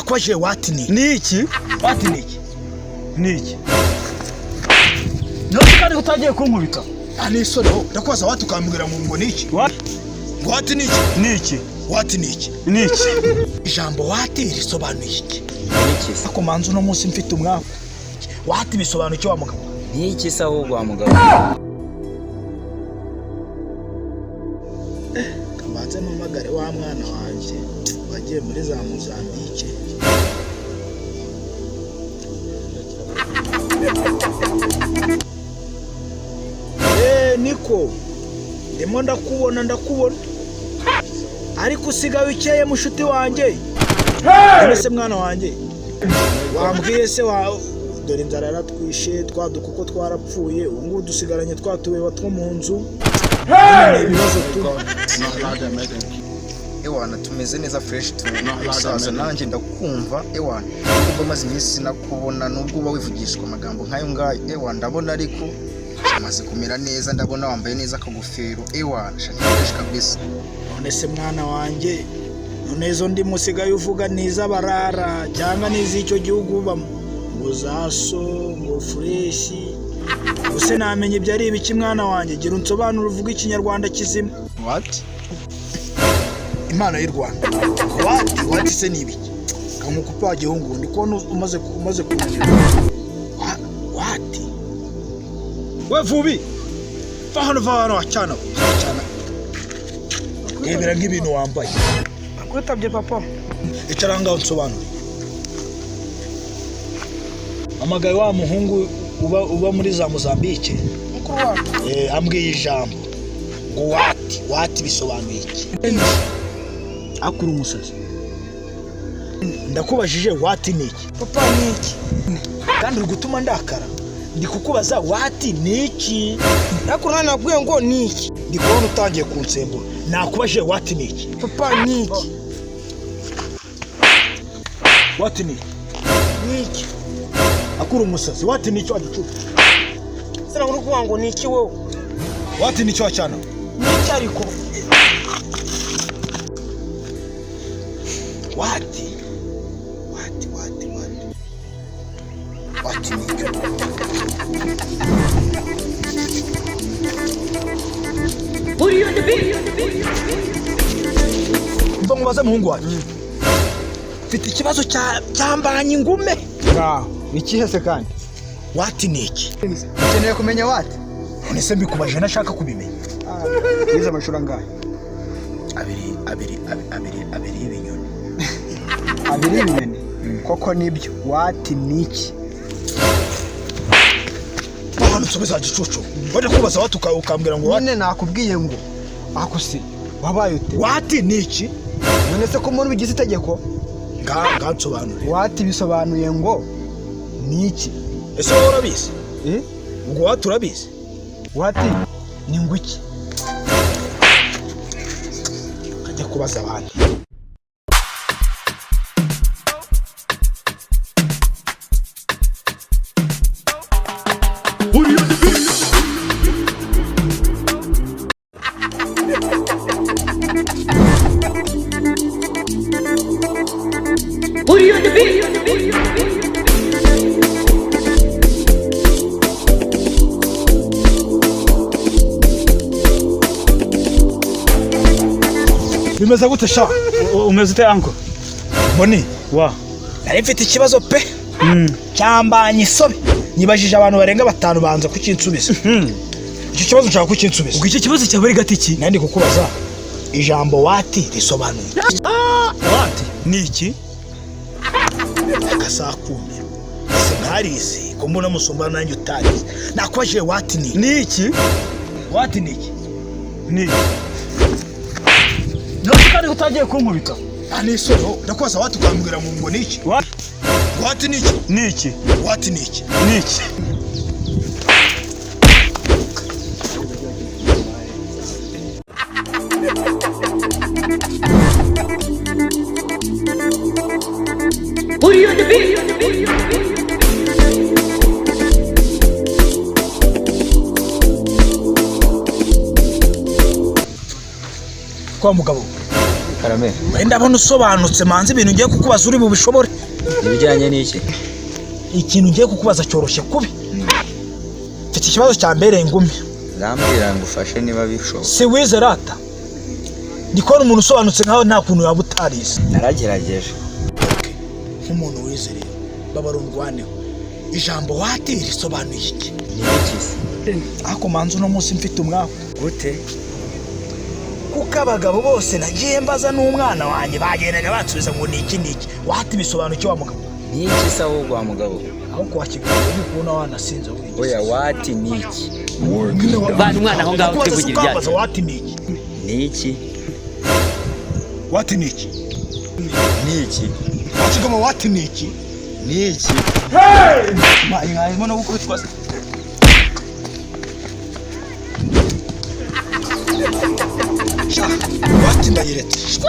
Nakubajije what ni Ni iki? What ni iki? Ni iki? None kandi utagiye kunkubita? Nta n'isoni ho, ndakubaza what ukambwira ngo ni iki? What? Ngo what ni iki? Ni iki? What ni iki? Ni iki? Ijambo what risobanuye iki? Ni iki se? Ako manzi uno munsi mfite umwaku. What bisobanuye iki wa mugabo? Ni iki se ahubwo wa mugabo? Kamanze mpamagare wa mwana wanjye wagiye muri za Mozambique. Niko ndimo ndakubona ndakubona, ariko usigaye ukeye mushuti wanjye. None se mwana wanjye wambwiye se wa dore inzara yaratwishe, twa dukoko twarapfuye, ubu ngubu dusigaranye twa tubeba two mu nzu. Ni ibibazo tu. Ewana, tumeze neza fresh tu musaza, nanjye ndakumva ewana, nubwo maze iminsi sinakubona, nubwo uba wivugishwa amagambo nk'ayo ngayo ewana, ndabona ariko umaze kumera neza, ndabona wambaye neza akagofero ewana, sha ni fresh kabisa. None se mwana wanjye, none izo ndimi usigaye uvuga ni iz'abarara cyangwa ni iz'icyo gihugu ubamo? Ngo za so, ngo fresh, ubuse namenya ibyo ari ibiki mwana wanjye? Gira unsobanure uvuge ikinyarwanda kizima. What? Impano y'u Rwanda. What? What se ni ibiki? Kankukupa wa gihungu, ndi kubona umaze kunanirwa. What? We vubi! Va hano, va hano, wacana. Wacana. Rebera nk'ibintu wambaye. Nakwitabye papa. Icara ngaho nsobanure. Amagaye wa muhungu uba muri za Mozambique. Mukuru wacu. Ambwiye ijambo ngo what, what bisobanuye iki? Akura umusazi. Ndakubajije what ni iki? Papa ni iki? Kandi uri gutuma ndakara. Ndi kukubaza what ni iki? Ariko none nakubwiye ngo ni iki? Ndi kubona utangiye kunsembura. Nakubajije what ni iki? Papa ni iki? What ni iki? Ni iki? Akura umusazi. What ni iki wagicucu? Sinabura kuvuga ngo ni iki wowe? What ni iki wacana? Ni iki ariko? What? What, what, what? What ni iki? Mva nkubaze muhungu wanjye. Mfite ikibazo cyambanye ingume. Ngaho, ikihe se kandi? What ni iki? Ukeneye kumenya what? None se mbikubajije nashaka kubimenya. Wize amashuri angahe? Abiri, abiri, abiri, abiri y'ibinyoni. Abiri y'ibinyoni? Koko nibyo. What ni iki? Hano nsubiza gicucu. Wajya kubaza what ukambwira ngo what? Nyine nakubwiye ngo ako se wabaye ute? What ni iki? None se ko mbona ubigize itegeko? Nga nsobanure. What bisobanuye ngo ni iki? Ese wowe urabizi? Ubwo what urabizi? What ni ngo iki? Kajya kubaza abandi. Bimeze gute sha? Umeze ute uncle? Mboni. Wa. Nari mfite ikibazo pe. Cyambanye isobe. Nyibajije abantu barenga batanu banza kukinsubiza. Icyo kibazo nshaka kukinsubiza. Ubwo icyo kibazo cyaba ari gati ki? Nari ndi kukubaza ijambo what risobanuye. What ni iki? Akasakumiro. Ese mwarize ko mbona musumba nanjye utarize. Nakubajije what ni iki? Ni iki? What ni iki? Ni iki? None kandi utagiye kunkubita? Nta n'isoni ho, ndakubaza what ukambwira ngo ni iki? What? What ni iki? Ni iki? What ni iki? Ni iki? Kwa mugabo. Karame. Wenda ndabona usobanutse manzi, ibintu ngiye kukubaza uri bubishobore. Ibijyanye n'iki? Ikintu ngiye kukubaza cyoroshye kubi. Mfite ikibazo cyambereye ingumi. Urambwira ngo ufashe niba bishoboka. Si wize rata? Ndi kubona umuntu usobanutse nkawe nta kuntu yaba utarize. Naragerageje. Nk'umuntu wize rero, babara urwaneho. Ijambo what risobanuye iki? Ni iki se? Ariko manzi uno munsi mfite umwaku. Gute? Kuko abagabo bose nagiye mbaza n'umwana wanjye bagendaga bansubiza ngo ni iki ni iki. What bisobanuye iki wa mugabo? Ni iki se ahubwo wa mugabo? Aho kwa Kigali uri kubona wanasinze buri gihe. Oya, what ni iki? Vana umwana aho ngaho Ndakubaza se twivugira ukambaza ibyacu. what ni iki? Ni iki? What ni iki? Ni iki? Wakigama what ni iki? Ni iki? Mwahimo no gukubitwa se. Sha, what ndayiretse.